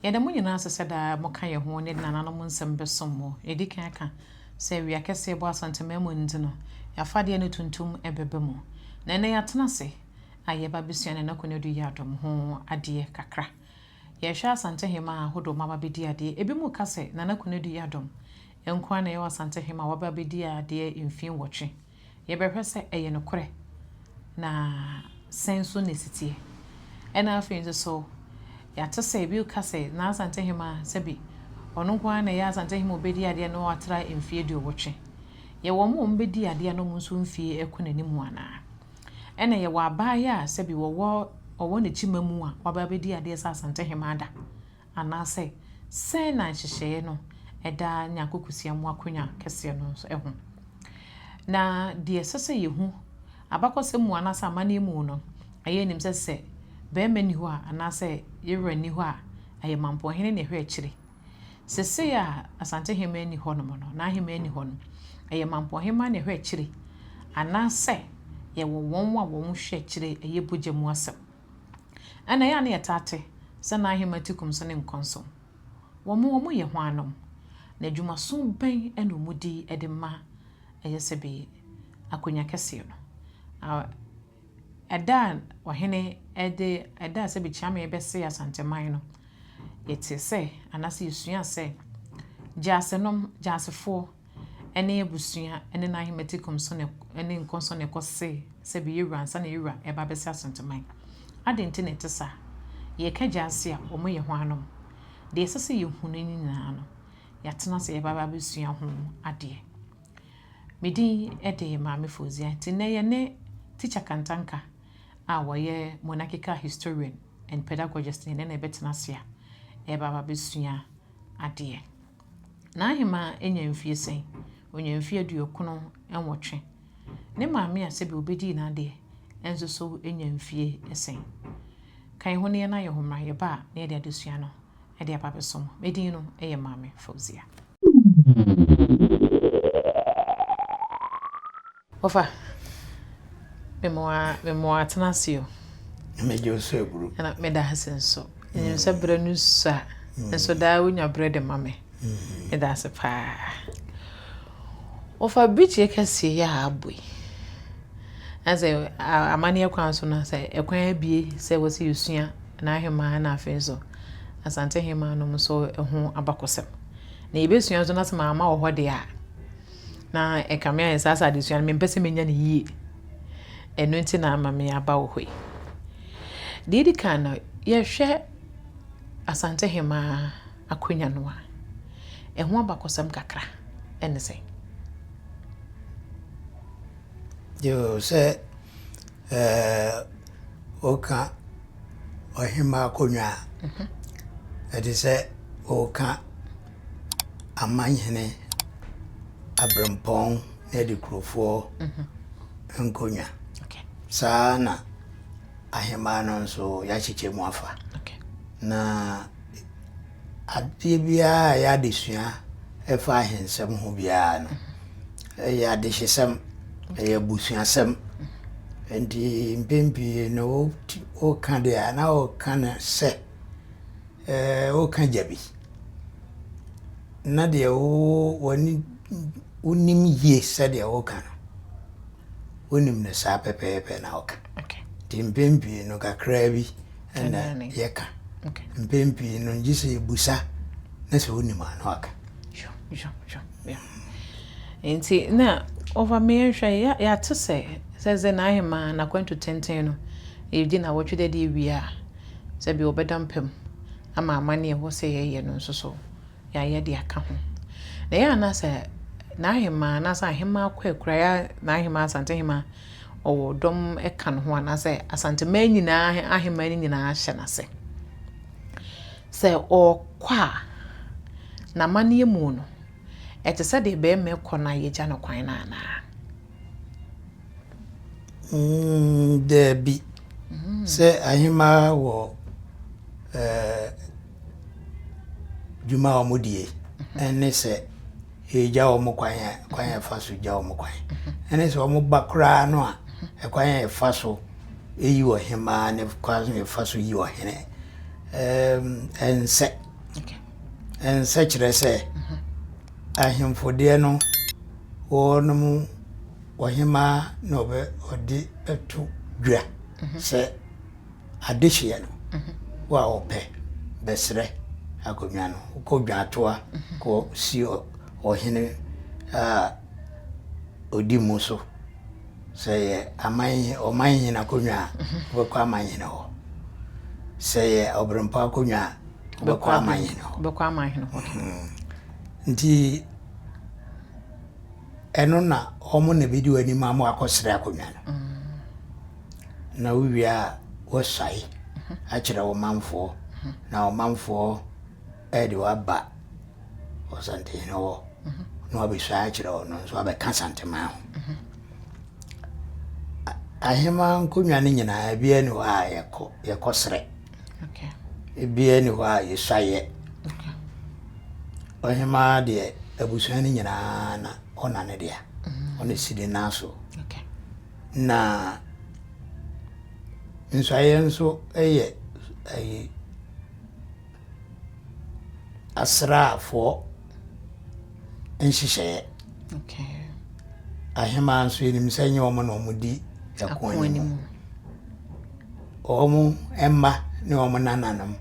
Yɛda mo nyinaa ase sɛ daa moka yɛn ho ne nananom nsɛm bɛsom mo. Yɛadi kan aka sɛ awia kɛseɛ bɔ Asanteman mu nti no, yɛafadeɛ no tuntum bɛba mu. Na ɛnnɛ yɛatena ase a yɛreba abɛsua Nana Konadu Yiadom ho adeɛ kakra. Yɛrehwɛ Asantehemaa ahodoɔ ma aba abɛdi adeɛ. Ebinom ka sɛ Nana Konadu Yiadom nko ara na ɛyɛ Asantehemaa a waba abɛdi adeɛ mfeɛ 8. Yɛbɛhwɛ sɛ ɛyɛ nokorɛ na sɛn nso na ɛsi teɛ. Ɛna afei nso so, yɛate sɛ ebi ka sɛ na Asantehemaa sɛbi ɔno nko ara na ɛyɛ Asantehemaa a ɔbɛdi adeɛ na watra mfeɛ 80. Yɛwɔ wɔn a wɔbɛdi adeɛ na wɔn nso mfeɛ kɔ n'anim anaa? Ɛna yɛwɔ abaayewa a sɛbi ɔwɔ ne kyima mu a waba abɛdi adeɛ sɛ Asantehemaa da anaasɛ sɛn na nhyehyɛeɛ no ɛda Nyarko Kusi Amoah akonnwa kɛseɛ no nso ho. Na deɛ ɛsɛ sɛ yɛhu abakɔsɛm mu anaasɛ amanneɛ mu no, ɛyɛ nim sɛ bɛrima nni hɔ a anaasɛ yɛwura nni hɔ a, ɛyɛ mampɔnhene na ɛhwɛ akyire. Seesei a Asantehemaa nni hɔnom no, n'ahemaa nni hɔ no, ɛyɛ mampɔnhemaa na ɛhwɛ akyire anaasɛ yɛwɔ wɔn a wɔhwɛ akyire ɛyɛ bogya mu asɛm. Ɛna ɛyɛ a na yɛtaa te sɛ n'ahemaa Tikum so ne Nkɔnsom. Wɔn yɛ hwanom, na adwumaso bɛn na wɔdi de ma ɛyɛ sɛbe akonnwa kɛseɛ no. Ɛda a ɔhene de ɛda a sɛbe Kyeame bɛsee Asanteman no, yɛte sɛ anaasɛ yɛsua sɛ gyasenom gyasefoɔ ne abusua ne n'ahemaa Tikum so ne Nkɔnsom na ɛkɔsee sɛbe yɛwura ansa na yɛwura ɛba abɛse Asanteman. Adɛn nti na ɛte saa? Yɛka gyaase a, wɔn yɛ hwanom. Deɛ ɛsɛ sɛ yɛhu no nyinaa no, yɛatena ase yɛba abɛsua ho adeɛ. Me din de Maame Fauzia nti nnɛ yɛne Teacher Kantanka a wɔyɛ monarchical historian and pedagogist ne na ɛbɛtena ase a yɛba abɛsua adeɛ. N'ahemaa anya mfeɛ sɛn? Onya mfeɛ 98. Ne maame a sɛbi obɛdii n'adeɛ nso so anya mfeɛ sɛn? Ka yɛn ho na yɛn ayɛ ho mmra yɛba a na yɛde adesua no de aba abɛsom. Me din no yɛ Maame Fauzia. Wɔfa, mema atena ase o. Megye wo so aburu. Ɛna meda ase nso. Ɛnim sɛ berɛ no sua nso daa wonya berɛ de ma me. Meda ase paa. Wɔfa birikyie kɛseɛ yi a abɔ yi. Na sɛ amanneɛ kwan so no sɛ ɛkwan abie sɛ wɔ sɛ yɛsua n'ahemaa na afei nso Asantehemaa nom nso ho abakɔsɛm. Na yɛbɛsua nso na sɛ maama wɔ hɔ deɛ a, na ɛkame ayɛ saa sɛ adesua no mempɛ sɛ menya no yie. Ɛno nti na ama me aba wɔ hɔ yi. Deɛ ɛdi kan no, yɛhwɛ Asantehemaa akonnwa no a, ɛho abakɔsɛm kakra ɛne sɛn? Yo, sɛ woka ɔhemaa akonnwa a, ɛte sɛ woka amanhene, aberempɔn ne adikurofoɔ nkonnwa. Saa na ahemaa no nso yɛakyekyɛ mu afa. Na adeɛ biara a ɛyɛ adesua ɛfa ahensɛm ho biara no, ɛyɛ adehyesɛm, ɛyɛ abusuasɛm. Nti mpɛn pii no woka deɛ a na woka no sɛ woka gya bi. Na deɛ w'ani wonim yie sɛdeɛ woka no, wonim no saa pɛpɛɛpɛ na woka. Nti mpɛn pii no kakraa bi ɛna yɛka. Mpɛn pii no gye sɛ yɛbusa na sɛ wonim a na waka. Nti na ɔfa me yɛnhwɛ yɛate sɛ n'ahemaa n'akwantu tenten no yɛdi nawɔtwe dɛ de awie a sɛbi ɔbɛda mpa mu ama amanneɛ ɛwɔ sɛ yɛyɛ no nso so yɛayɛ de aka ho. Na ɛyɛ ana sɛ n'ahemaa anaasɛ ahemaa kɔ akura n'ahemaa Asantehemaa ɔwɔ dɔm ka ne ho anaasɛ Asanteman nyinaa ahemaa no nyinaa hyɛ n'ase. Sɛ ɔrekɔ a, n'amanneɛ mu no, ɛte sɛ deɛ bɛrima kɔ na yɛgya no kwan no anaa? Daabi. Sɛ ahemaa wɔ dwuma a wɔdie ɛne sɛ yɛgya wɔn kwan a kwan a yɛfa so gya wɔn kwan. Ɛne sɛ wɔn ba koraa no a ɛkwan a yɛfa so yi ɔhemaa ne kwan a yɛfa so yi ɔhene ɛnsɛ. Ɛnsɛ kyerɛ sɛ ahemfo deɛ no wɔnom ɔhemaa na ɔbɛ ɔde bɛto dwa sɛ adehyeɛ no wo a ɔpɛ bɛsrɛ akonnwa no wokɔ dwaatoa kɔ si ɔhene a ɔdi mu so. Sɛ yɛ aman ɔman hene akonnwa a, wobɛkɔ aman hene hɔ. Sɛ yɛ ɔbrempɔ akonnwa a, wobɛkɔ aman hene hɔ. Wobɛkɔ aman hene hɔ. Hmm. Nti ɛno na wɔn na bɛdi w'anim ama wakɔsrɛ akonnwa no. Mm. Na wowie a wɔasuae mhm. akyerɛ wo manfoɔ mhm. na wo manfoɔ ɛde waba Ɔsantehene hɔ na wabɛsua akyerɛ ɔno nso abɛka Santeman ho. Ahema nkonnwa no nyinaa ebiara ni hɔ a yɛkɔ yɛkɔsrɛ. Ebiara ni hɔ a yɛsuayɛ. Ɔhemaa deɛ abusua no nyinaa na ɔna ne dea. Mm. Ɔna si ne nan so. Na nsuayɛ nso yɛ ɛyi asraafoɔ nhyehyɛeɛ. Ahemaa nso yɛnim sɛ nyɛ wɔn na wɔdi ɛko anim. Wɔn mma ne wɔn nananom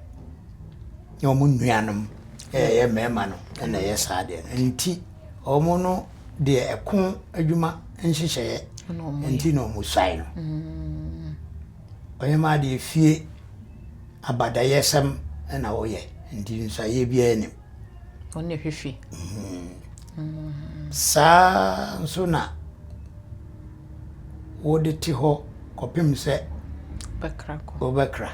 ne wɔn nuanom ɛyɛ mmarima no na ɛyɛ saa deɛ no. Nti wɔn no deɛ ɛko adwuma nhyehyɛeɛ nti na wɔn suae no. Mm. Ɔhemaa deɛ fie Abadayɛsɛm na woyɛ nti nsuaeɛ biara nnim. Ɔno na ɛhwɛ fie. Saa nso na wode te hɔ kɔpem sɛ wobɛkra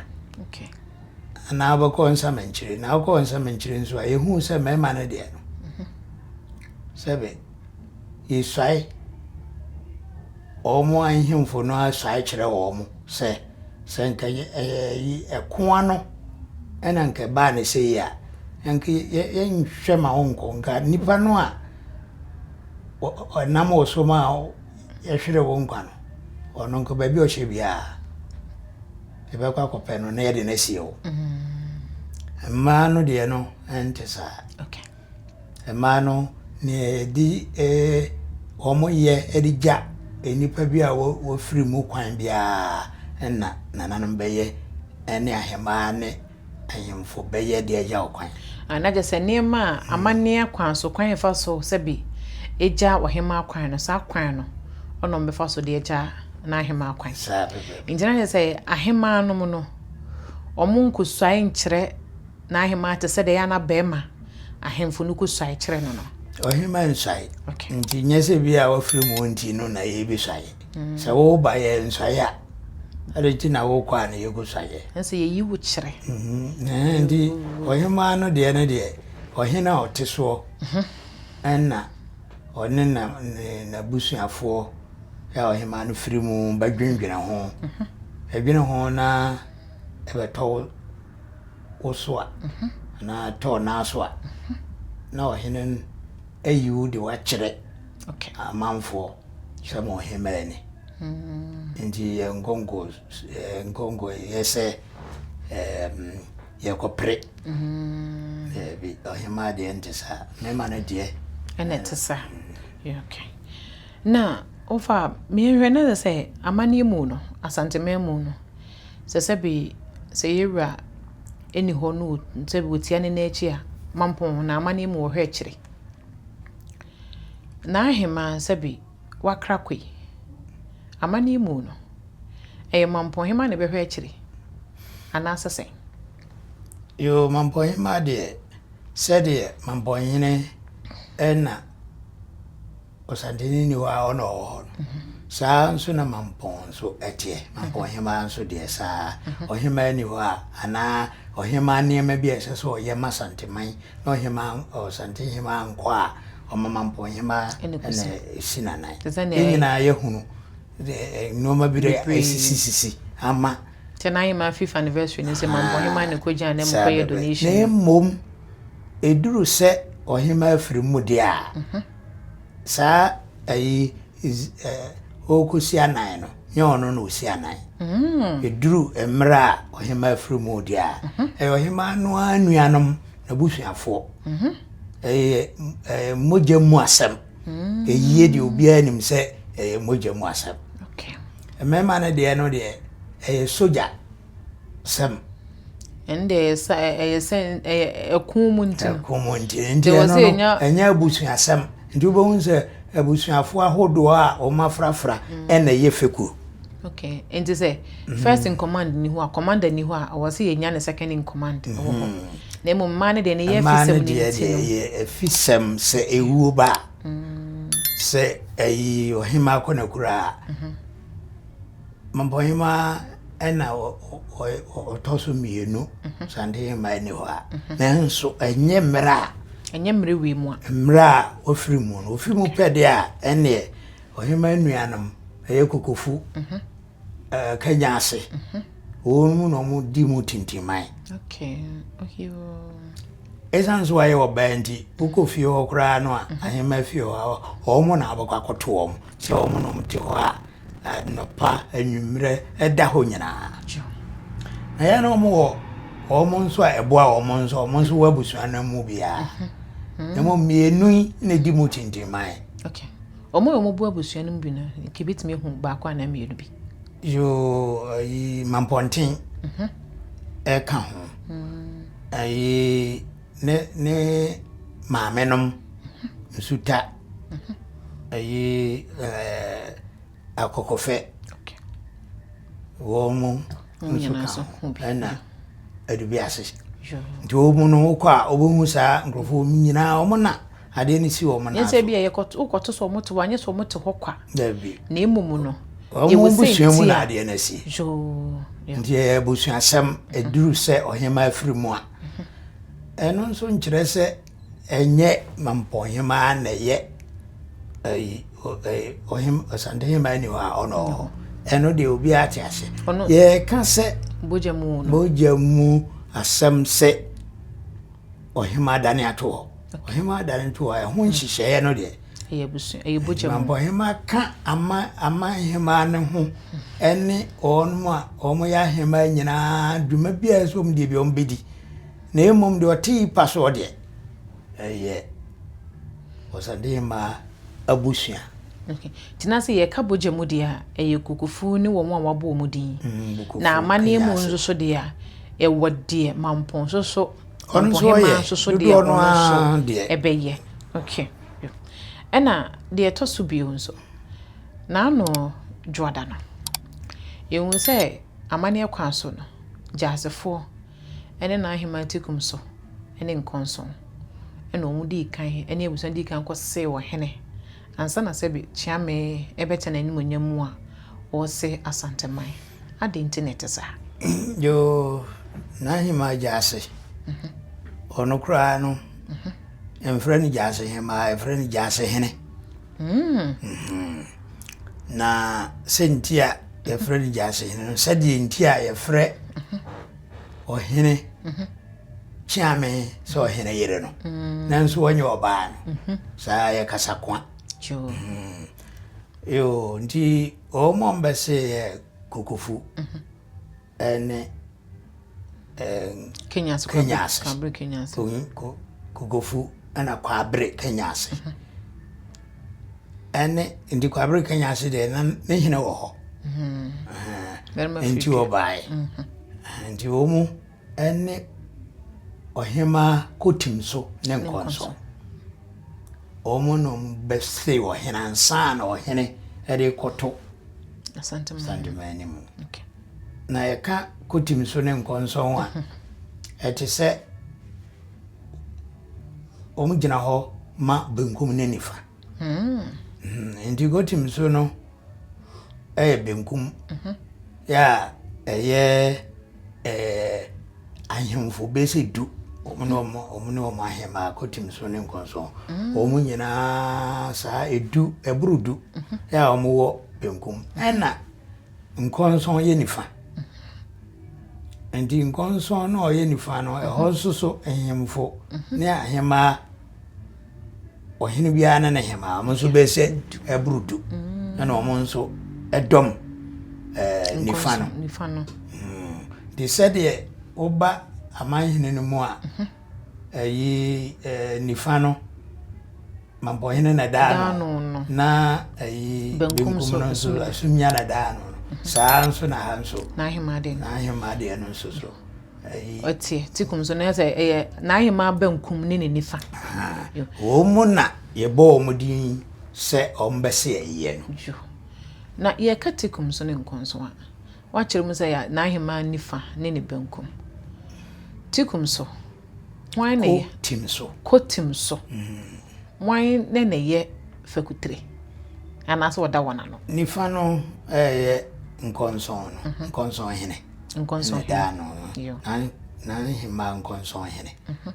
anaa wobɛkɔ nsamankyire. Na wokɔ nsamankyire nso a yɛhu sɛ mmarima no deɛ no mhm. sɛbe yɛsuae wɔn ahemfo no asuae kyerɛ wɔn sɛ Sɛ nka ɛyi ɛko ano ɛna nka ɛbaa no sei a, nka yɛnhwɛ ma wonkɔ. Nka nipa no a ɔnam wo so ma yɛhwere wo nkwa no, ɔno nka baabi a ɔhyɛ biara, yɛbɛkɔ akɔpɛ no na yɛde no asie wo. Mm. Mmaa no deɛ no ɛnte saa. Okay. Mmaa no, nea ɛdi eh, wɔyɛ de gya nnipa bi a wɔfiri mu kwan biara na nananom bɛyɛ ne ahemmaa ne ahemfo bɛyɛ de agya wo kwan. Ah, na kyerɛ sɛ nneɛma a amanneɛ kwan so, kwan a yɛfa so sɛbi gya ɔhemmaa kwan no, saa kwan no ɔna wɔbɛfa so de agya n'ahemmaa kwan. Saa pɛpɛɛpɛ. Nti na kyerɛ sɛ ahemmaa nom no, wɔn nkosuae nkyerɛ n'ahemaa te sɛ deɛ ɛyɛ a na barima ahemfo no kɔsuae kyerɛ no no. Ɔhemaa nsuae. Nti nyɛ sɛ bi a wafiri mu nti no na yɛbɛsuaeɛ. Mm. Sɛ woba yɛ nsuaeɛ a, adɛn nti na wokɔ a na yɛkɔsuaeɛ? Ɛsɛ yɛyi wo kyerɛ. Mm-hmm. Nti ɔhemaa no deɛ no deɛ, ɔhene a ɔte soɔ mhm. ɛna ɔne n'abusuafoɔ a ɔhemaa no firi mu bɛdwendwene ho. Mhm. Ɛdwene ho na ɛbɛtɔ wo wo so a, anaa ɛtɔ nan so a, na ɔhene no ayi wo de wakyerɛ amanfoɔ sɛ mo ɔhemmaa ni. Mm. Nti yɛ nkɔnkɔ nkɔnkɔ yɛ sɛ yɛkɔpere. Mm. Daabi, ɔhemmaa deɛ nte saa. Mmarima no deɛ. Ɛna ɛte saa. Okay. Na wofa mehwɛ na sɛ amanneɛ mu no, Asanteman mu no, Sɛ sɛbe sɛ yɛ wura nni hɔ no sɛbe wɔtia ne nan akyi a, mampɔn na amanneɛ mu wɔhwɛ akyire. N'ahemaa sɛbe wakra kɔ yi, amanneɛ mu no, ɛyɛ mampɔnhemaa na ɛbɛhwɛ akyire anaasɛ sɛn? Yoo, mampɔnhemaa deɛ, sɛdeɛ mampɔnhene na Ɔsantehene nni hɔ a ɔna ɔwɔ hɔ no, saa ara nso na Mampɔn nso teɛ. Mampɔn hemaa nso deɛ saa ara. Ɔhemaa nni hɔ a, anaa ɔhemaa nneɛma bi a ɛsɛ sɛ ɔyɛ ma Santeman na ɔhemaa Ɔsantehemaa nkɔ a, ɔma Mampɔn hemaa na ɛsi n'anan. Yɛn nyinaa yɛhunu nneɛma bi dɛ asisisisi ama. Sɛ n'ahemaa fifth anniversary no sɛ Mampɔn hemaa na ɛkɔgyaa na mu kɔyɛ donation. Na mmom ɛduru sɛ ɔhemaa firi mu deɛ a, Saa ayi ɔrekɔsi anan no, nyɛ ɔno na ɔsi anan. Ɛduru mmerɛ a ɔhemaa firi mu deɛ a, ɛyɛ ɔhemaa no ara nuanom n'abusuafoɔ. Ɛyɛ ɛyɛ mogya mu asɛm. Ɛyie deɛ obiara nim sɛ ɛyɛ mogya mu asɛm. Mmarima no deɛ no deɛ ɛyɛ sogya sɛm. Ɛno deɛ ɛyɛ sɛ ɛyɛ sɛ ɛyɛ ɛko mu nti. Ɛko mu nti nti ɛno no ɛnyɛ abusuasɛm nti wobɛhu sɛ abusuafoɔ ahodoɔ a wɔn afrafra mm. ɛna ɛyɛ fekuo. Okay nti sɛ mm. first in command ni hɔ a commander ni hɔ a ɔwɔ sɛ yɛnya ne second in command wɔ hɔ. Mm-hmm. Na mmom mmaa no deɛ ne yɛ Mmaa no afisɛm ne deɛ nti deɛ no. ɛyɛ afisɛm sɛ ewuo ba a sɛ ɛyi ɔhemaa kɔ na kura a mampɔhemaa ɛna ɔtɔ so mmienu santehemaa ni hɔ a nanso ɛnyɛ mmerɛ a Ɛnyɛ mmerɛ wei mu a. mmerɛ a wɔfiri mu no wɔfiri mu pɛ deɛ a ɛneɛ ɔhemaa nuanom ɛyɛ kokofu Kanya ase. Wɔn mu na wɔdi mu tintiman. Ɛsiane sɛ wɔayɛ ɔbaa nti, wokɔ fie hɔ koraa no a, ahemmaa fie hɔ a, wɔn na wobɛkɔ akɔto wɔn. Sɛ wɔn na wɔte hɔ a, anɔpa, anwummerɛ, ɛda hɔ nyinaa. Na yɛn na wɔn wɔ wɔn nso a ɛboa wɔn nso, wɔn nso wɔ abusua no mu biara. Na mmom mmienu yi na ɛdi mu tintiman. Okay. Wɔn a wɔboa abusua no mu bi no, nka ebetumi ahu baako anaa mmienu bi. Yoo, ayi Mampɔnten ɛka ho. Ayi ne ne maame nom Nsuta. Ayi ɛɛ Akɔkɔfɛ. Wɔn mu nso ka ho ɛna Adubiase. Nti wɔn mu no wokɔ a wobɛhu saa nkurɔfoɔ nyinaa wɔn na adeɛ no si wɔn nan so. Nyɛ sɛ bi a yɛkɔto wokɔto sɛ wɔn te hɔ anyɛ sɛ wɔn te hɔ kwa. Dabi. Na mmom no. Wɔn abusua mu na adeɛ no asi. Yoo. Nti ɛyɛ abusuasɛm ɛduru sɛ ɔhemaa firi mu a. Ɛno nso nkyerɛ sɛ ɛnyɛ mampɔnhemaa na ɛyɛ ɛyi ɔhem ɔsantehemaa ni hɔ a ɔno wɔ hɔ. Ɛno deɛ obiara te ase. Yɛka sɛ bogya mu no. Bogya mu asɛm sɛ ɔhemaa dane ato hɔ. Ɔhemaa dane to hɔ a, ɛho nhyehyɛeɛ no deɛ. Ɛyɛ abusua, ɛyɛ bogya mu. Mampɔ hemaa ka ama ama hemaa no ho ɛne wɔn a wɔyɛ ahemaa nyinaa dwuma biara sɛ wɔn deɛ bi wɔn bɛdi. Na mmom deɛ ɔte yi pa soɔ deɛ ɛyɛ ɔsadehemaa abusua. Okay. Nti na sɛ yɛka bogya mu deɛ a, ɛyɛ kokofu ne wɔn a wɔabɔ wɔn din. Mm, na amanneɛ mu nso so deɛ a, ɛwɔ deɛ mampɔn nso so Ɔno nso ɔyɛ, Ɔhemmaa nso so deɛ dodoɔ no ɔno ara nso deɛ. ɛbɛyɛ. Okay. Ɛna deɛ ɛtɔ so bio nso, n'ano dwoada no, yɛhu sɛ amanneɛ kwan so no, Gyasefoɔ ne n'ahemmaa Tikum so ne Nkɔnson ɛna wɔn dii kan ne abusua dii kan kɔsee ɔhene ansa na sɛbe Kyeame ɛbɛtena n'animuonyam mu a ɔrese Asanteman. Adɛn nti na ɛte saa? Yoo, n'ahemaa Gyasi, ɔno koraa no, yɛmfrɛ no Gyasi hemaa, yɛfrɛ no Gyasi hene. Mm. Na sɛ nti a yɛfrɛ no Gyasi hene no, sɛdeɛ nti a yɛfrɛ ɔhene Kyeame sɛ ɔhene yere no, nanso ɔnyɛ ɔbaa no, saa yɛ kasakoa. Yoo, nti wɔn a wɔbɛse yɛ Kokofu ne Kenya ase. Kenya ase. Kokofu ɛna Kwabere Kenya ase. Ɛne nti Kwabere Kenya ase deɛ na ne hene wɔ hɔ. Nti wɔbaeɛ. Nti wɔn mu ne ɔhemaa Kotim so ne Nkɔnsɔn. Wɔn na wɔbɛsee ɔhene ansa na ɔhene de rekɔto Asanteman anim. Na yɛka Kotim so ne Nkɔnsɔn a, ɛte sɛ wɔgyina hɔ ma benkum ne nifa. Hmm. Nti Kotim so no yɛ benkum yɛ a ɛyɛ ɛɛ ahemfo bɛsɛ du wɔn ne wɔn wɔn ne wɔn ahemmaa kɔtim so ne nkɔnsɔn mm. wɔn nyinaa saa edu ɛboro du mhm. yɛ a wɔwɔ benkum ɛna nkɔnsɔn yɛ nifa nti nkɔnsɔn na ɔyɛ nifa no ɛhɔ nso so ahemfo mhm. ne ahemmaa. ɔhene biara ne ne hemaa wɔn nso bɛyɛ sɛ ɛboro du mm. ɛna wɔn nso ɛdɔm ɛɛ nifa no nifa no mm. de sɛdeɛ woba amanhene no mu a mhm. ayi nifa no Mampɔhene na ɛda ano no, na ayi benkum no nso Asumnya na ɛda ano no. Saa nso na ha nso. N'ahemmaa deɛ. N'ahemmaa deɛ no nso so. Ayi. Ɔteɛ tikum so na sɛ ɛyɛ n'ahemmaa benkum ne ne nifa. Wɔn mu na yɛbɔ wɔn din sɛ wɔn bɛse ayie no. Yo. Na yɛka tikum so ne nkɔnso a, wakyerɛ mu sɛ yɛ n'ahemmaa nifa ne ne benkum. Tikum so. Hwan na ɛyɛ? Ko tim so. Ko tim so. Hwan na na ɛyɛ fakutire anaasɛ ɔda wɔn ano? Nifa no ɛyɛ nkɔnsɔn no, mhm. nkɔnsɔn hene. Nkɔnsɔn hene. Daa no no. Na nhemmaa nkɔnsɔn hene. Mhm.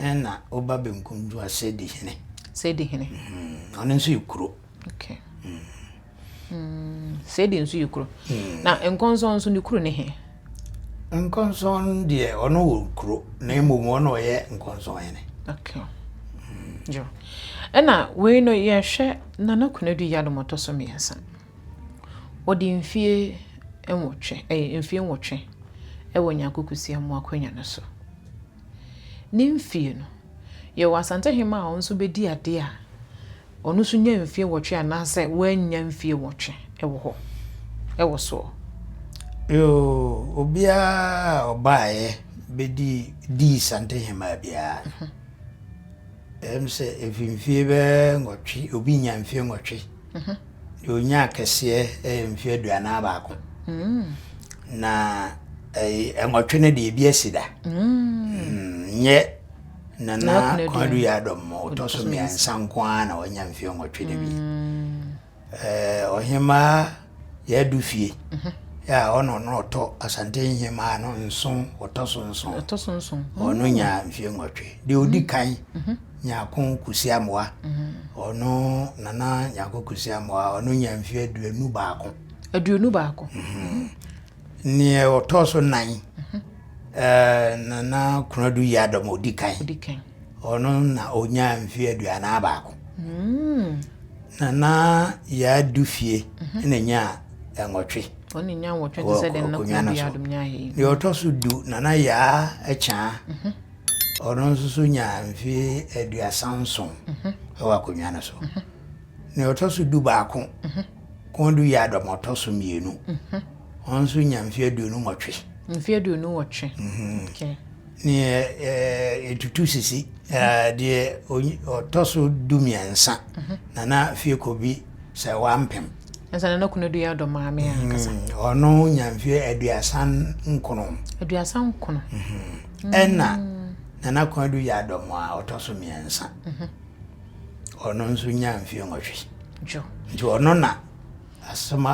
Ɛna ɔba benkum so a Sedi hene. Sedi hene. Mhm. Ɔno nso yɛ kuro. Okay. Mm. Sedi nso yɛ kuro. Na nkɔnsɔn nso ne kuro ne he? Nkɔnsɔn deɛ ɔno wɔ kuro na mmom ɔno ɔyɛ nkɔnsɔn hene. Okay. Mm. Ɛna wei no yɛhwɛ Nana Konadu Yiadom ɔtɔ so mmiɛnsa. Ɔde mfie nwɔtwe ɛyɛ mfie nwɔtwe ɛwɔ Nyarko Kusi Amoah akonnwa no so. Ne mfie no, yɛwɔ Asantehemmaa a ɔno nso bɛdi adeɛ a ɔno nso nya mfie nwɔtwe anaasɛ wannya mfie nwɔtwe wɔ hɔ, wɔ soɔ. Yoo, obiara a ɔbaeɛ bɛdii dii Santehemaa biara no, ɛyɛ me sɛ ɛfiri mfie bɛyɛ nwɔtwe, obi nya mfie nwɔtwe. Deɛ ɔnya kɛseɛ yɛ mfie 41. Na ɛyi nwɔtwe no deɛ ebi asi da. Nyɛ Nana Kwadu Yiadom ma ɔtɔ so mmiɛnsa nko ara na wanya mfeɛ nwɔtwe no bi. Mm. Ɔhemaa Yadu fie mhm. yɛ a ɔno no ɔtɔ Asante nhemaa no nson ɔtɔ so nson. Ɔtɔ so nson. Ɔno mm. nyaa mfeɛ nwɔtwe. Deɛ ɔdi mm. kan mhm. Nyako Kusi Amoa. Mhm. Ɔno Nana Nyako Kusi Amoa ɔno nyaa mfeɛ 21. 21. Neɛ ɔtɔ so nan, Nana Konadu Yiadom ɔdi kan. Ɔno na ɔnyaa mfeɛ 41. Mm. Nana Yaadu fie mhm. na nyaa nwɔtwe. Akonnwa no so. Deɛ ɔtɔ so du, Nana Yaa Akyaa. Mhm. Ɔno nso so nyaa mfeɛ 37 mhm. wɔ akonnwa no so. Nea ɔtɔ so 11, Konadu Yiadom ɔtɔ so mmienu. Ɔno nso nya mfeɛ 28. Mfeɛ 28. Okay. Neɛ ɛtutu sisi deɛ ɔtɔ so 13 Nana Fiekobi sɛ wampem. Ɛsɛ Nana Konadu Yiadom maame ankasa. Ɔno nya mfeɛ 39. 39. Ɛna Nana Konadu Yiadom a ɔtɔ so mmiɛnsa. Ɔno nso nyaa mfeɛ nwɔtwe. Nti ɔno na asɛm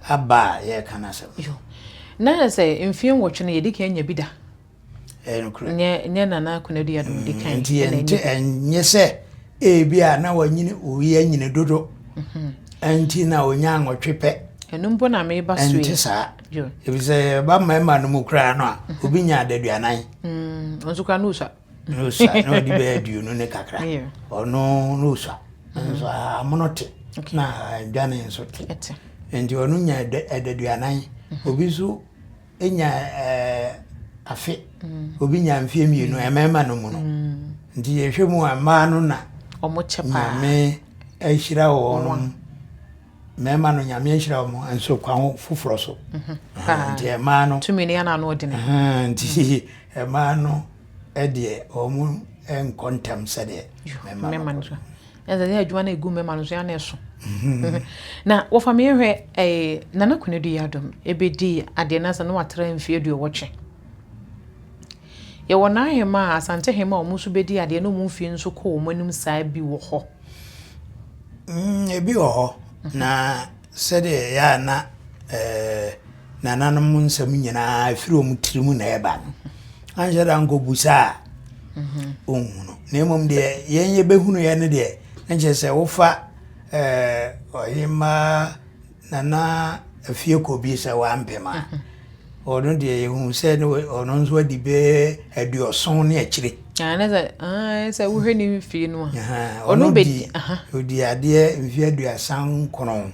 aba a yɛreka no asɛm. Na yɛ sɛ mfeɛ nwɔtwe no yɛdi kan anya bi da. Ɛyɛ Nyɛ Nana Konadu Yiadom di kan. Nti yɛnte ɛnyɛ sɛ ebi a na wanyini oyi anyini dodo. Mhm. Nti na onya nwɔtwe pɛ. Ɛno mpo na meba so yi. Ɛnte saa. Efisɛ yɛba mmarima no mu koraa no a, mhm. obi nya adaduanan. Mm, ɔnso koraa no osua. Na osua na ɔde bɛyɛ aduonu ne kakra. Ɔno na osua. Nso amono te na dwane nso te. Nti ɔno nya adaduanan. Mhm. Obi nso nya afe. Mm. Obi nya mfeɛ mmienu mm. mmarima no mu no. Mm. Nti yɛhwɛ mu a mmaa no na Nyame ahyira wɔn. Mmarima no Nyame ahyira wɔn nso kwan foforɔ so. Mhm. Nti mmaa no. Tumi no yɛ n'ano ɔdene. Nti mmaa no deɛ wɔn nkɔ ntɛm sɛdeɛ mmarima no kɔ. Ɛsɛ sɛ adwuma no egu mmarima no so yɛ na ɛso. Na wɔfa me hwɛ ɛɛ Nana Konadu Yiadom ebedi adeɛ na sɛ na watra mfeɛ 80. Yɛwɔ n'ahemmaa Asante hemmaa a wɔn nso bedi adeɛ na wɔn mfie nso kɔ wɔn anim saa bi wɔ hɔ. Mm, ebi wɔ hɔ na sɛdeɛ ɛyɛ a na ɛɛ nananom nsɛm nyinaa ɛfiri wɔn tiri mu na ɛba no anhyɛ da nkɔbusa a ɔnhunu na mmom deɛ yɛn yɛbɛhunu yɛ no deɛ na kyerɛ sɛ wofa ɛɛ ɔhemmaa Nana afie kɔ bi sɛ wampem a ɔno deɛ yɛhu sɛ ɔno nso adi bɛyɛ 70 ne akyire. Ne sɛ sɛ wohwɛ ne mfie no a ɔno di ɔdi adeɛ mfeɛ 39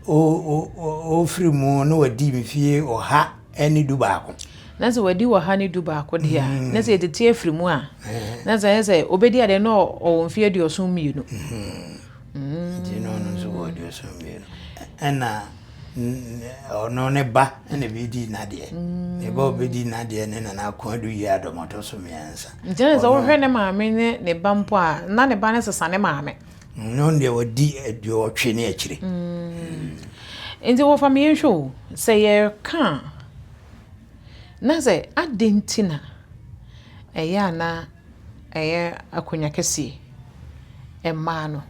ɔfiri mu na wadi mfeɛ 111. Na sɛ wadi 111 deɛ a, na sɛ yɛtete afiri mu a, na sɛ ɛyɛ sɛ ɔbɛdi adeɛ na ɔwɔ mfeɛ 72. Nti no ɔno nso wɔ 72. Ɛna ɔno ne ba ɛna bɛdi n'adeɛ. Ne ba ɔbɛdi n'adeɛ ne Nana Akoadu Yie Adom ɔtɔ so mmiɛnsa. Nti na sɛ wohwɛ ne maame ne ne ba mpo a, na ne ba no sesa ne maame. No deɛ wadi 80 ne akyire. Nti wɔfa me yɛnhwɛ o, sɛ yɛreka a, na sɛ adɛn nti na ɛyɛ a na ɛyɛ akonnwa kɛseɛ mmaa no,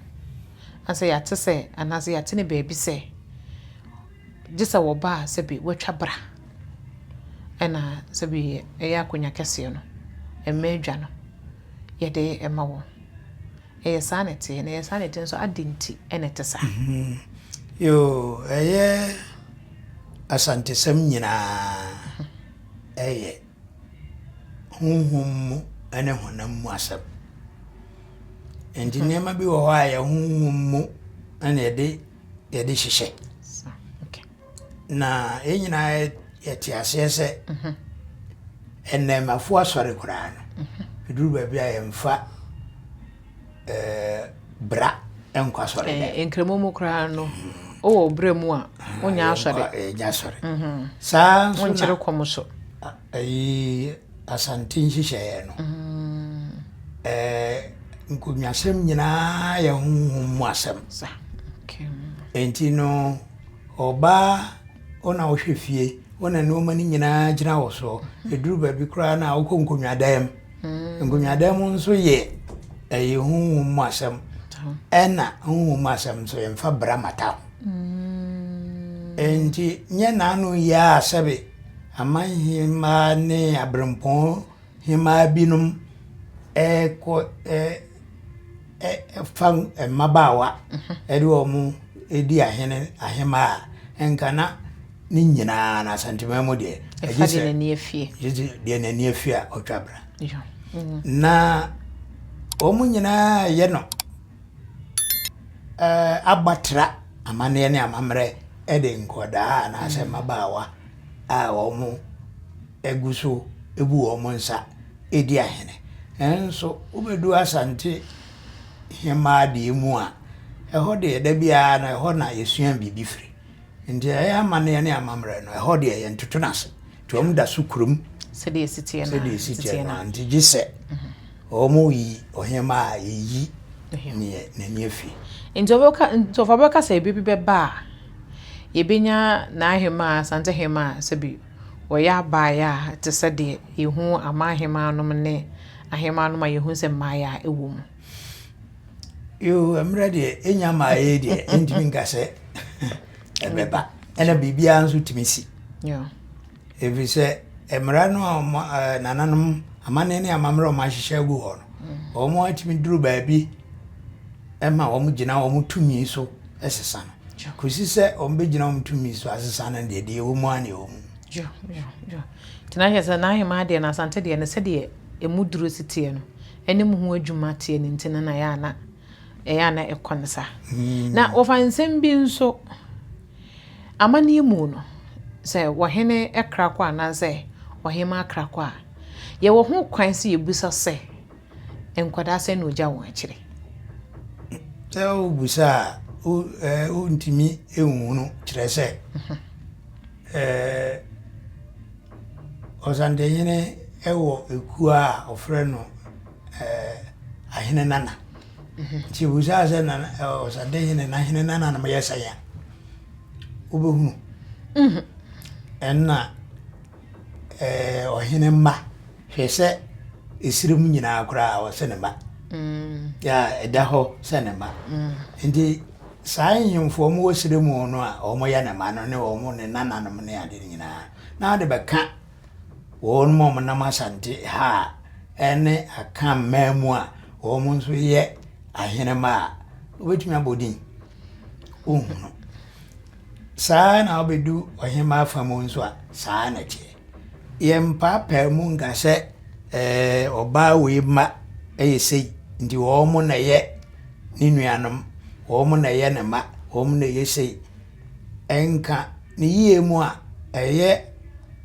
asɛ yɛate sɛ anaasɛ yɛate ne baabi sɛ gye sɛ wɔba a sɛbi wɔatwa bra ɛna sɛbi ɛyɛ akonnwa kɛseɛ no mmaa adwa no yɛde ɛma wɔn. Ɛyɛ saa na ɛteɛ, na ɛyɛ saa na ɛteɛ nso adɛn nti ɛna ɛte saa? Yoo, ɛyɛ Asantesɛm nyinaa ɛyɛ honhom mu ne honam mu asɛm. Nti nneɛma bi wɔ hɔ a ɛyɛ honhom mu na yɛde yɛde hyehyɛ. Na yɛn nyinaa yɛte aseɛ sɛ nnɛɛmafoɔ asɔre koraa no, ɛduru baabi a yɛmfa bra nkɔ asɔre dɛ. Nkramu mu koraa no, wowɔ berɛ mu a, wonyɛ asɔre. Yɛnyɛ asɔre. Saa nso na wonkyere kɔm so. Ayi Asante nhyehyɛeɛ no, nkonnwasɛm nyinaa yɛ honhom mu asɛm. Enti no, ɔbaa wo na wohwɛ fie, wo na nneɛma no nyinaa gyina wɔ soɔ. Ɛduru baabi koraa na wokɔ nkonnwadan mu. Nkonnwadan mu nso yɛ ɛyɛ honhom mu asɛm. Ɛna honhom mu asɛm nso yɛmfa bra mata ho. Enti nyɛ n'ano yi a sɛbe aman hemmaa ne aberempɔn hemmaa binom ɛkɔ ɛfa mmabaawa ɛde wɔn di ahene ahemmaa a nka na ne nyinaa na Asanteman mu deɛ ɛgye sɛ n'ani afie deɛ n'ani afie a ɔtwa bra. Na wɔn nyinaa yɛ no abatra amanneɛ ne amammerɛ de nkwadaa anaasɛ mmabaawa a wɔn agu so bu wɔn nsa di ahene. Nanso wobɛdu Asante hemmaa deɛ mu a, ɛhɔ deɛ da biara no ɛhɔ na yɛsua biribi firi. Nti ɛyɛ amanneɛ ne amammerɛ no, ɛhɔ deɛ yɛntoto no ase. Nti wɔn da so kurom. Sɛdeɛ ɛsi teɛ no. Sɛdeɛ ɛsi teɛ no. Nti gye sɛ wɔn yi ɔhemmaa a yɛyi neɛ n'ani afi. Nti ɔfa bɛka sɛ ebi bɛba a, yɛbɛnya n'ahemmaa, Asante hemmaa sɛbi wɔyɛ abaayɛ a te sɛ deɛ yɛhu ama ahemmaa nom ne ahemmaa nom a yɛhu sɛ mmaayɛ a ɛwɔ mu. Yoo, mmerɛ deɛ ɛnya mmaayɛ deɛ ɛntumi nka sɛ ɛbɛba. Ɛna biribiara nso tumi si. Ɛfiri sɛ mmara no a nananom amanneɛ ne amammerɛ a wɔahyehyɛ agu hɔ no, wɔn atumi duru baabi ma wɔn gyina wɔn tumi so sesa no. Kɔsi sɛ wɔn bɛgyina wɔn tumi so asesa no deɛ, deɛ ɛwɔ mu ara na ɛwɔ mu. Nti na kyerɛ sɛ n'ahemmaa deɛ no Asante deɛ no sɛdeɛ ɛmu duro si teɛ no ɛne mu ho adwuma teɛ no nti no na ɛyɛ a na ɛyɛ a na ɛkɔ no saa. Na wɔfa nsɛm bi nso amanneɛ mu no sɛ ɔhene kra kɔ anaasɛ ɔhemmaa kra kɔ a, yɛwɔ ho kwan sɛ yɛbisa sɛ nkwadaa sɛn na ɔgya wɔn akyire? Sɛ wobisa a, wontumi nhunu kyerɛ sɛ Ɔsantehene wɔ ekuo a ɔfrɛ no Ahene Nana. Nti wobisaa sɛ nana Ɔsantehene n'ahene nana nom yɛ sɛn a, wobɛhunu. Ɛnna ɔhene mma hwɛ sɛ esirim nyinaa koraa ɔsɛ ne mma. A ɛda hɔ sɛ ne mma. Nti saa nhemfo a wɔwɔ serɛ mu no a wɔyɛ ne mma no ne wɔn ne nananom ne ade no nyinaa na wɔde bɛka wɔn a wɔnam Asante ha a ɛne Akan mmaa mu a wɔn nso yɛ ahene mma a, wobɛtumi abɔ din. Wonhunu. Saa na wobɛdu ɔhemmaa fa mu nso a, saa na ɛteɛ. Yɛmpaapaa mu nka sɛ ɛɛ ɔbaa wei mma yɛ sei nti wɔn na ɛyɛ ne nuanom, wɔn na ɛyɛ ne mma, wɔn na ɛyɛ sei. Ɛnka ne yie mu a, ɛyɛ.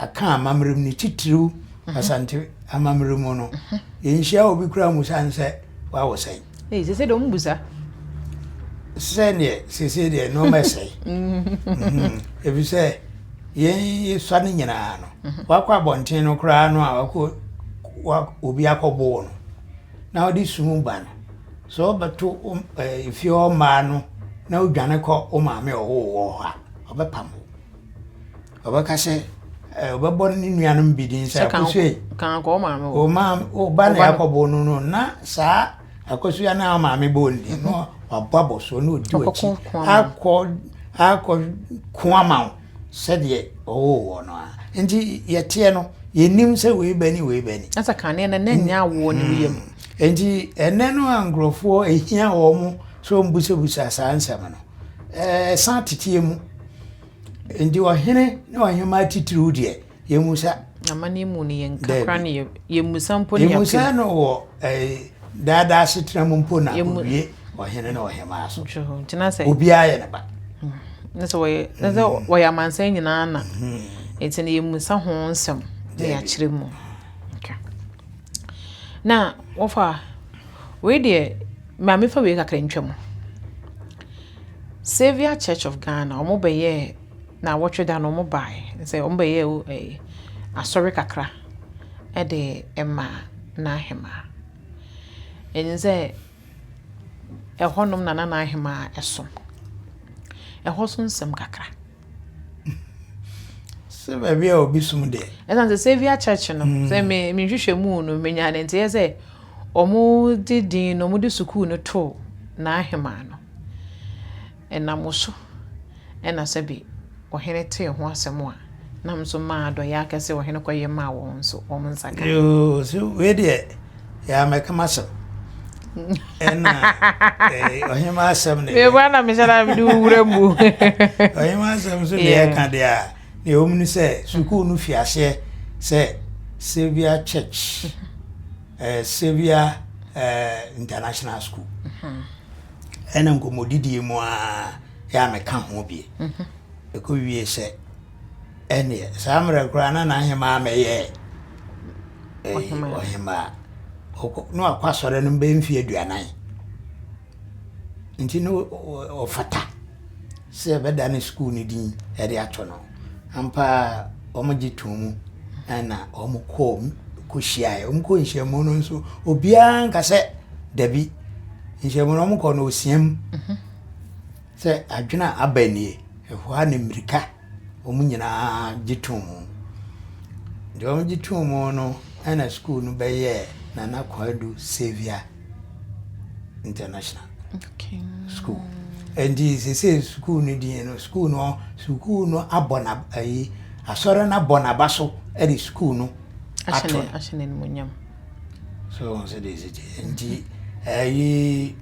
Akan amammerɛ mu ne titiriw Asante amammerɛ mu no, yɛnhyia obi koraa mmusa no sɛ wawo sɛn. Ei, sese deɛ ɔmo busa. Sɛdeɛ sese deɛ nneɛma ɛsɛe. Ɛfiri sɛ yɛn yɛsua no nyinaa no, wakɔ abɔnten no koraa no a wakɔ obi akɔboo no na ɔde su ba no, sɛ ɔbɛto efie hɔ mmaa no na odwane kɔ wo maame a ɔwoo wɔ hɔ a, ɔbɛpam wo. Ɔbɛka sɛ ɔbɛbɔ ne nuanom bi din sɛ Akosua yi. Wo maame wo ba na akɔbɔ no no na saa Akosua na wo maame bɔ no din no wabɔ abɔsoɔ na ɔdi w'akyi akɔ akɔ ko ama wo sɛdeɛ ɔwoo wɔ no a. Nti yɛteɛ no yɛnim sɛ wei bɛ ne wei bɛ ni. Ɛsɛ kane no na nyɛ awoɔ ne wo yam. Nti ɛnɛ no a nkurɔfoɔ ɛhia wɔn sɛ wɔbusabusa saa nsɛm no ɛsan teteɛ mu. Enti ɔhene ne ɔhemmaa titiriw deɛ, yɛmmusa. Amanneɛ mu no, yɛnka koraa ne yɛmmusa mpo ne yɛapem. Yɛmmusa no wɔ daadaa asetena mu mpo na owie ɔhene ne ɔhemmaa so. Obiara yɛ ne ba. Na sɛ wɔyɛ na sɛ wɔyɛ amansan nyinaa na. Nti no yɛmmusa ho nsɛm na yɛakyerɛ mu. Okay. Na wɔfa wei deɛ maame fa wei kakra ntwa mu. Saviour Church of Ghana, wɔn bɛyɛɛ naawɔtwe da no wɔn baeɛ sɛ wɔn bɛyɛɛ ɛɛ asɔre kakra de maa n'ahemaa. Ɛne sɛ ɛhɔnom na na n'ahemaa som. Ɛhɔ nso nsɛm kakra. Sɛ baabi a obi som deɛ. Ɛsan sɛ Saviour Church no, sɛ me me nhwehwɛ mu no, menya ne nteɛ sɛ wɔde din no, wɔde sukuu no too n'ahemaa no. Ɛnam so na sɛbe ɔhene tee ho asɛm a, nam nso maa adɔeɛ akɛse ɔhene kɔyɛ maa wɔn nso wɔn nsa ka. Yoo, so wei deɛ yɛ a mɛka m'asɛm. Ɛna ɔhema asɛm ne. Meboa na mehyɛ na mede wo wura mu. Ɔhema asɛm nso deɛ ɛka deɛ a, deɛ ɛwɔ mu ne sɛ sukuu no fi aseɛ sɛ Saviour Church, Saviour International School. Ɛna nkɔmmɔdidie mu ara yɛ a meka ho bie. Ɛkɔwie sɛ ɛneɛ saa mmerɛ koraa na n'ahemaa mɛyɛɛ ɔhemaa. Na wakɔ asɔre no bɛyɛ mfeɛ 40. Nti na ɔfata sɛ yɛbɛda ne sukuu no din de ato no. Ampa ara wɔgye too mu ɛna wɔkɔɔ kɔhyiaeɛ. Wɔkɔɔ nhyiamu no nso, obiara nka sɛ dabi. Nhyiamu no wɔkɔɔ no osiam sɛ adwene a aba nie. Ɛhɔ ara na mmirika wɔn nyinaa gye too mu. Deɛ wɔgye too mu no ɛna sukuu no bɛyɛɛ Nana Kwadu Saviour International School. Nti sese sukuu no din no, sukuu no sukuu no abɔ na ayi asɔre no abɔ n'aba so de sukuu no ato no. Ahyɛ n'animuonyam. So wɔn sɛ deɛ ɛsi te nti ɛyi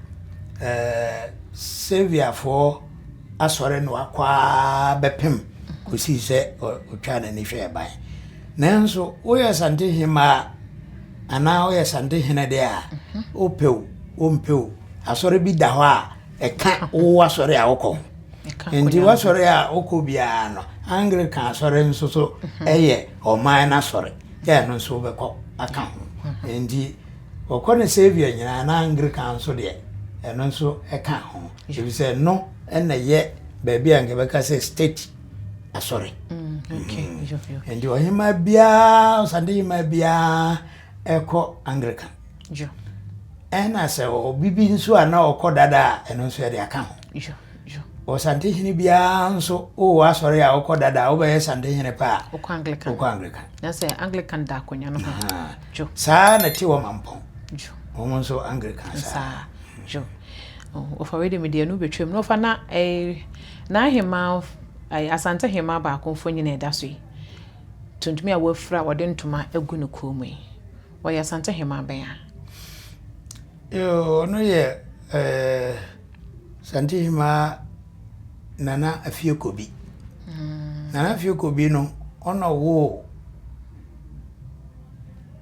ɛɛ Saviourfoɔ asɔre no akɔ ara bɛpem kɔsii sɛ ɔtwaa n'ani hwɛɛ ban. Nanso woyɛ Santehemaa anaa woyɛ Santehene deɛ a, wopɛ o, wompɛ o, asɔre bi da hɔ a ɛka wo asɔre a wokɔ ho. Nti w'asɔre a wokɔ biara no, Anglican asɔre nso so yɛ ɔman no asɔre, yɛ ɛno nso wobɛkɔ aka ho. Nti wɔkɔ no Saviour nyinaa na Anglican nso deɛ, ɛno nso ɛka ho. Efisɛ ɛno na ɛyɛ baabi a nka bɛka sɛ state asɔre. Nti ɔhemaa biara, ɔsantehemaa biara ɛkɔ Anglican. Ɛna sɛ obi bi nso a na ɔkɔ dada a, ɛno nso yɛde aka ho. Ɔsantehene biara nso wowɔ asɔre a wokɔ dada a wobɛyɛ santehene pɛ a wokɔ Anglican. Wokɔ Anglican. Na sɛ Anglican da akonnwa no ho. Saa na ɛte wɔ Mampɔn. Wɔn nso Anglican saa. Ɔfa wei de mede ɛno bɛtwam. Na ɔfa na n'ahemaa Asante hemaa baako mfonyin a ɛda so yi. Tuntum a wafura a wɔde ntoma agu ne kɔn mu yi. Ɔyɛ Asante hemaa bɛn a? Yoo, ɔno yɛ ɛɛ Asante hemaa Nana Afie Kobi. Nana Afie Kobi no, ɔna ɔwoo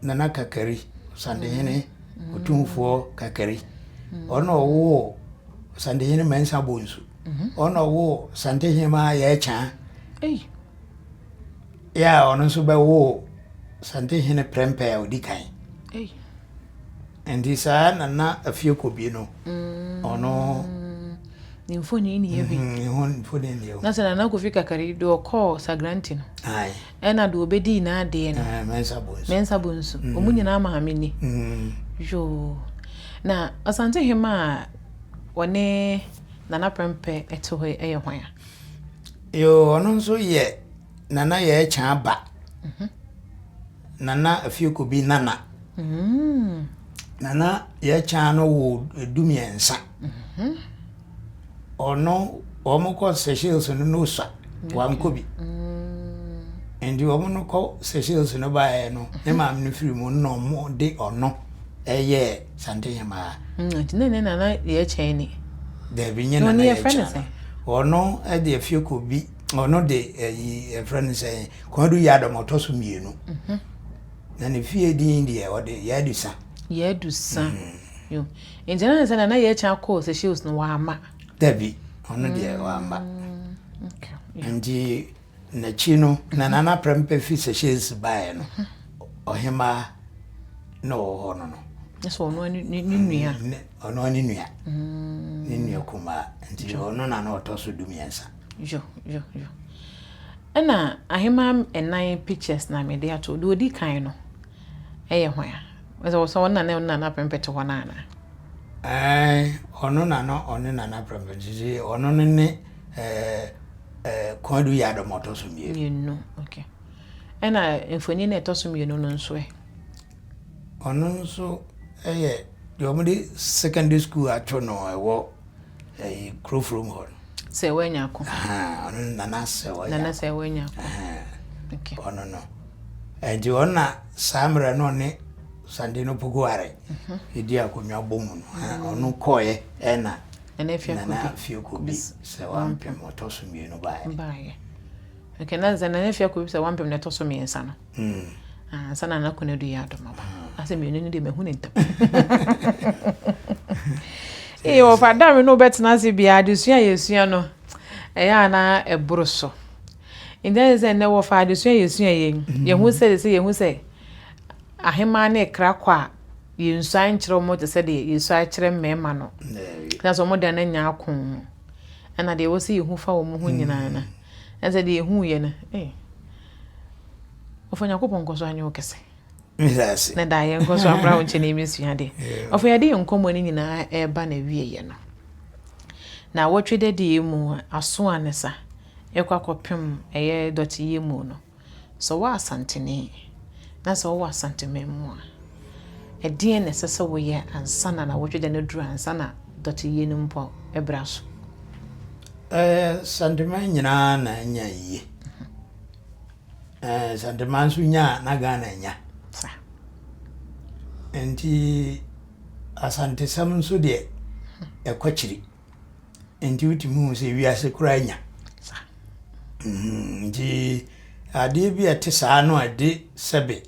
Nana Kakari, Ɔsantehene Otumfoɔ Kakari. Ɔna ɔwoo Ɔsantehene Mensah Bonsu. Ɔna ɔwoo Ɔsantehemaa Yɛɛkyaa. Yɛ a ɔno nso bɛwoo Santehene Prɛmpɛ a ɔdi kan. Nti saa Nana Afiekobi no, ɔno. Ne mfoni ni ebi. Ne ho mfoni ni ebi. Na sɛ Nana Kofi Kakari deɛ ɔkɔɔ Sagranti no. Aye. Ɛna deɛ ɔbɛdii n'adeɛ no. Mensah Bonsu. Mensah Bonsu. Wɔn nyinaa maame ni. Yoo. Na Ɔsantehene a ɔne Nana Prɛmpɛ te hɔ yi yɛ hwan a? Yoo, ɔno nso yɛ Nana Yɛɛkyaa ba. Nana Afiekobi nana. Nana Yɛɛkyaa no woo dumiɛnsa. Ɔno wɔn kɔ Seychelles no na osua, wankɔ bi. Nti wɔn no kɔ Seychelles no baeɛ no, ne maame no firi mu na wɔn de ɔno ɛyɛɛ Santehemaa. Nti na ne Nana Yɛɛkyɛn ni? Dabi, nyɛ Nana Yɛɛkyɛn no. Ɔno de Afiekobi, ɔno de ɛyi yɛfrɛ no sɛn, Kwadu Yiadom ɔtɔ so mmienu. Na ne fie din deɛ ɔde Yaadusa. Yaadusa. Yo. Nti na sɛ Nana Yɛɛkyɛn akɔ Seychelles no wamma? Dabi, ɔno deɛ wamma. Nti n'akyi no, na Nana Prempeh fi Seychelles baeɛ no, ɔhemaa na ɔwɔ hɔ no no. Ne sɛ ɔno ne ne nua. Ɔno ne nua. Ne nua kumaa. Nti ɔno na na ɔtɔ so 13. Yo, yo, yo. Ɛna ahemaa nnan pictures na mede ato. Deɛ ɔdi kan no ɛyɛ hwan a? Sɛ sɛ ɔno na ne Nana Prempeh te hɔ no anaa? Ɛɛ, ɔno na na ɔne Nana Prempeh nti ɔno ne ne ɛɛ ɛɛ Kwadu Yiadom ɔtɔ so mmienu. Mmienu, okay. Ɛna mfonin na ɛtɔ so mmienu no nso ɛ? Ɔno nso yɛ deɛ wɔde secondary school ato no ɛwɔ ɛyi Kurofurom hɔ no. Sɛ wanya ko. Ɔno Nana sɛ wanya. Nana sɛ wanya ko. Okay. Ɔno no. Nti ɔno na saa mmerɛ no ɔne Santino Pokuare ɛdi akonnwa bɔ mu no. Ɔno kɔɛ ɛna Nana Afiekobi sɛ wampem ɔtɔ so mmienu baeɛ. Baeɛ. Okay, na sɛ Nana Afiekobi sɛ wampem na ɛtɔ so mmiɛnsa no. Ansa na Nana Konadu yɛ adom aba. Asɛ mmienu no deɛ mahu ne ntam. Ee, wɔfa da me no wobɛtena ase biara adesua a yɛsua no ɛyɛ a na ɛboro so. Nti ɛyɛ sɛ nnɛ wɔfa adesua a yɛsua yɛn yɛhu sɛ sɛ yɛhu sɛ ahemaa ne kra kɔ a yɛnsua nkyerɛ wɔn te sɛ deɛ yɛsua kyerɛ mmarima no. Na sɛ wɔn deɛ no nyɛ ako ɛna deɛ ɛwɔ sɛ yɛhu fa wɔn ho nyinaa no ɛsɛ deɛ yɛhu yɛ no ee. Ɔfa Nyankopɔn nkɔ so anyɛ wo kɛse. Na daa yɛn nkɔ so ambra wo nkyɛn na yɛmmɛsua adeɛ. Ɔfa yɛde yɛn nkɔmmɔ no nyinaa ɛreba na wieɛ no. Na wɔtwe dadeɛ mu aso a ne sa ɛkɔ akɔpem ɛyɛ dɔteyɛ mu no. Sɛ wowɔ Asantene na sɛ wowɔ Asanteman mu a, ɛdeɛn na ɛsɛ sɛ woyɛ ansa na nawɔtwe da no aduru ansa na dɔteyɛ no mpo ɛbra so? Ɛɛ Santeman nyinaa na anya yie. Ɛɛ Santeman nso nya a na Ghana nya. Nti Asantesɛm nso deɛ ɛkɔ akyiri. Nti wotumi hu sɛ wiase koraa nya. Nti adeɛ bi a ɛte saa no a ɛde sɛbe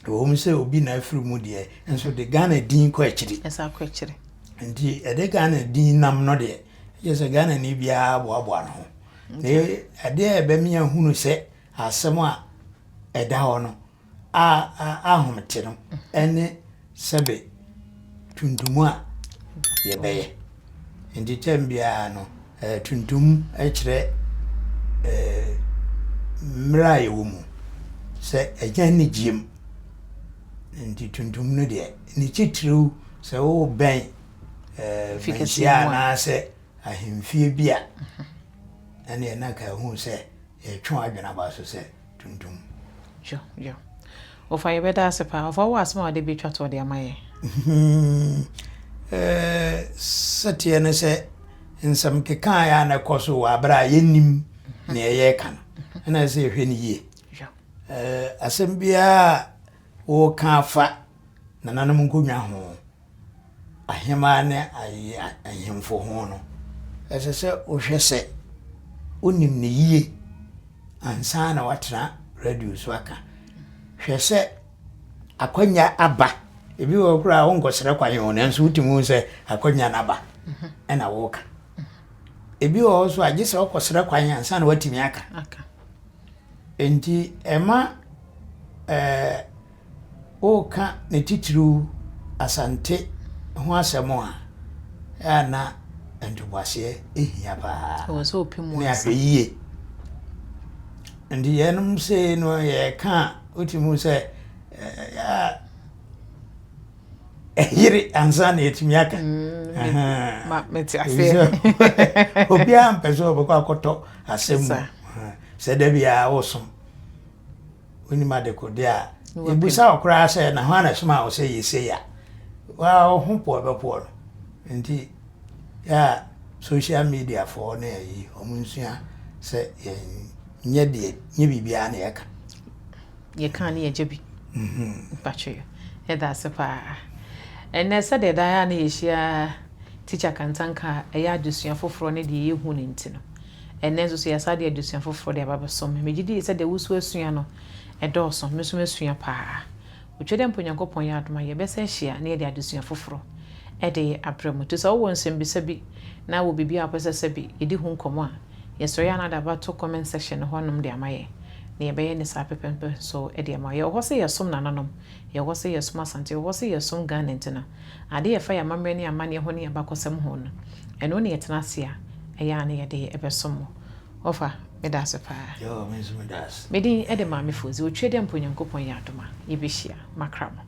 ɛwɔ mu sɛ obi na afiri mu deɛ nso de Ghana din kɔ akyiri. Ɛsa kɔ akyiri. Nti ɛde Ghana din nam no deɛ ɛkyerɛ sɛ Ghanani biara boaboa ne ho. Na adeɛ a ɛbɛme ahunu sɛ asɛm a ɛda hɔ no a ahomete no ɛne sɛbe tuntum a yɛbɛyɛ. Nti tɛm biara no tuntum kyerɛ mmerɛ a yɛwɔ mu sɛ ɛnyɛ anigyeɛ mu. Nti tuntum no deɛ ne titiriw sɛ wobɛn manhyia anaasɛ ahemfie bi a ɛneɛ na ka ɛhu sɛ yɛtwe w'adwene aba so sɛ tuntum. Yo, yo. Ɔfa yɛbɛda ase paa. Ɔfa wowɔ asɛm a wɔde bɛtwa toɔ de ama yɛn? Sɛteɛ ne sɛ nsɛm kekaeɛ a na ɛkɔ so wɔ aberɛ a yɛnnim nea yɛreka no ɛna ɛsɛ yɛhwɛ no yie. Asɛm biara a wɔka afa nananom nkonnwa ho Ahemmaa ne ahemfo ho no, ɛsɛ sɛ wohwɛ sɛ wonim no yie ansa na woatena radio so aka. Hwɛ sɛ akwanya aba. Ebi wɔ hɔ koraa a wonkɔsrɛ kwan o, nanso wotumi hu sɛ akwanya no aba ɛna woka. Ebi wɔ hɔ nso a gye sɛ wokɔsrɛ kwan ansa na woatumi aka. Enti ɛma ɛɛ woreka ne titiriw Asante ho asɛm a, ɛyɛ a na ntoboaseɛ hia paa. Ɛwɔ sɛ ɔpɛ mu Ne ansa. ahwɛyie. Nti yɛnom sei no yɛka a, wotumi hu sɛ ɛɛ ɛyere ansa na yɛtumi aka. Mm, ma mete aseɛ. Obiara mpɛ sɛ ɔbɛkɔ akɔtɔ asɛm mu. Sɛ da biara wosom. Wonim adekode a, yɛbusa wo koraa sɛ na hwan na ɛsomaa wo sɛ yɛ sei a, waa wo ho poɔ bɛpoɔ no. Nti yɛ a social media foɔ ne ayi, wɔn nsua sɛ yɛnyɛ deɛ, nyɛ biribiara na yɛka. Yɛka ne yɛgya bi. Mpatwe, yɛda ase paa. Ɛnɛ sɛdeɛ daa a na yɛhyia Teacher Kantanka a ɛyɛ adesua foforɔ ne deɛ yɛhu no nti no, Ɛnnɛ nso so yɛasan de adesua foforɔ de aba abɛsom. Megye di sɛ deɛ wo nso asua no, ɛdɔɔso. Me nso masua paa. Otwa dɛ mpo Nyankopɔn yɛ adom a, yɛbɛsan ahyia na yɛde adesua foforɔ de abrɛ mo. Nti sɛ wowɔ nsɛmbisa bi na wɔ biribi a wopɛ sɛ sɛbi yɛdi ho nkɔmmɔ a, yɛsrɛ yɛ a na de aba to comment section no hɔnom de ama yɛn, na yɛbɛyɛ no saa pɛpɛɛpɛ nso de ama wo. Yɛwɔ hɔ sɛ yɛsom nananom, yɛwɔ hɔ sɛ yɛsom Asante, yɛwɔ hɔ sɛ yɛsom Ghana nti no, Ade a ɛfa yɛn amammerɛ ne amanneɛ ho ne yɛn abakɔsɛm ho no, ɛno na yɛtena ase a, ɛyɛ a na yɛde bɛsom mo. Wɔfa, meda ase paa. Yoo, me nso meda ase. Me din de Maame Fodzi. Otwa dɛ mpo Nyankopɔn yɛ adom a, yɛbɛhyia. Makra mo.